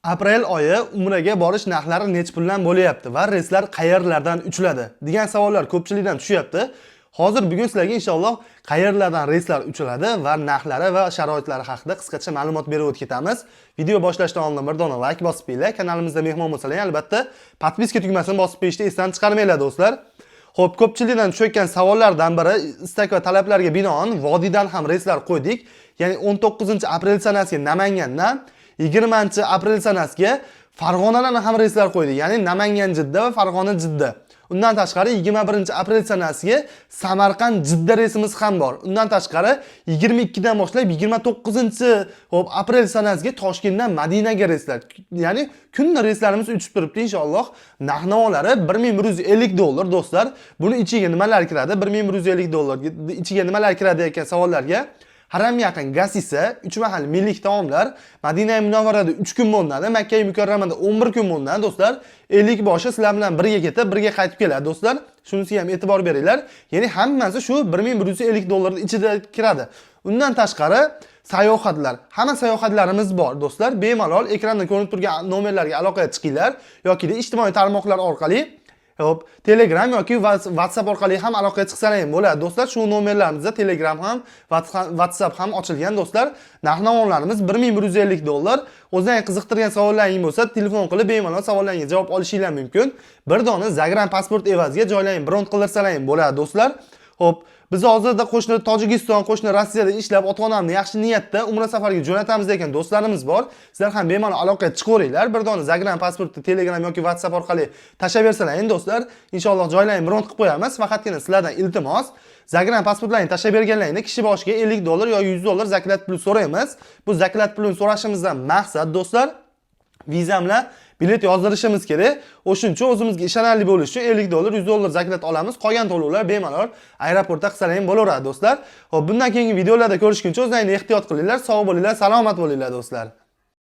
Aprel oyi umraga borish narxlari nechi puldan bo'lyapti va reyslar qayerlardan uchiladi degan savollar ko'pchilikdan tushyapti. Hozir bugun sizlarga inshaalloh qayerlardan reyslar uchiladi va narxlari va sharoitlari haqida qisqacha ma'lumot berib o'tib ketamiz. Video boshlashdan oldin bir dona layk bosib qo'yinglar. Kanalimizda mehmon bo'lsalar, albatta подписка tugmasini bosib qo'yishni esdan chiqarmanglar, do'stlar. Xo'p, ko'pchilikdan tushayotgan savollardan biri, istak va talablarga binoan vodiydan ham reyslar qo'ydik. Ya'ni 19 aprel sanasiga Namangandan, 20 aprel sanasiga Farg'onadan ham reyslar qo'ydik. Ya'ni Namangan Jidda va Farg'ona Jidda. Undan tashqari 21 aprel sanasiga Samarqand Jidda reysimiz ham bor. Undan tashqari 22 dan boshlab 29, xo'p, aprel sanasiga Toshkentdan Madinaga reyslar. Ya'ni kunda reyslarimiz uchib turibdi inshaalloh. Narx-navolari 1150 dollar, do'stlar. Buni ichiga nimalar kiradi? 1150 dollar ichiga nimalar kiradi degan savollarga: haramga yaqin gasisa, 3 mahal milliy taomlar, Madina Munavvarada 3 kun bo'linadi, Makka Mukarramada 11 kun bo'linadi, do'stlar. 50 boshi sizlar bilan birga ketib, birga qaytib keladi, do'stlar. Shunisiga ham e'tibor beringlar. Ya'ni hammasi shu 1150 dollarning ichida kiradi. Undan tashqari sayohatlar. Hamma sayohatlarimiz bor, do'stlar. Bemalol ekranda ko'rinib turgan nomerlarga aloqaga chiqinglar yoki ijtimoiy tarmoqlar orqali, xo'p, Telegram yoki WhatsApp orqali ham aloqaga chiqsalar ham bo'ladi, do'stlar. Shu nomerlarimizda Telegram ham, WhatsApp ham ochilgan, do'stlar. Narx-navolarimiz 1150 dollar. O'zingizga qiziqtirgan savollaringiz bo'lsa, telefon qilib bemalol savollaringizga javob olishinglar mumkin. Bir dona загран pasport evaziga joylaring bron qildirsalar ham bo'ladi, do'stlar. Xo'p, biz hozirda qo'shni Tojikiston, qo'shni Rossiyada ishlab, ota-onamni yaxshi niyatda umra safariga jo'natamiz degan do'stlarimiz bor. Sizlar ham bemalol aloqaga chiqaveringlar. Bir dona загран pasportni Telegram yoki WhatsApp orqali tashlab bersalar endi, do'stlar, inshaalloh joylarini bron qilib qo'yamiz. Faqatgina sizlardan iltimos, загран pasportlaringni tashlab berganlaringda kishi boshiga 50 dollar yoki 100 dollar заклад puli so'raymiz. Bu заклад pulini so'rashimizdan maqsad, do'stlar, viza bilan bilet yozdirishimiz kerak. O'shuning uchun o'zimizga ishonarli bo'lish uchun 50 dollar, 100 dollar заклад olamiz. Qolgan to'lovlar bemalol aeroportda qilsalar ham bo'laveradi, do'stlar. Xo'p, bundan keyingi videolarda ko'rishguncha o'zlaringni ehtiyot qilinglar, sog' bo'linglar, salomat bo'linglar, do'stlar.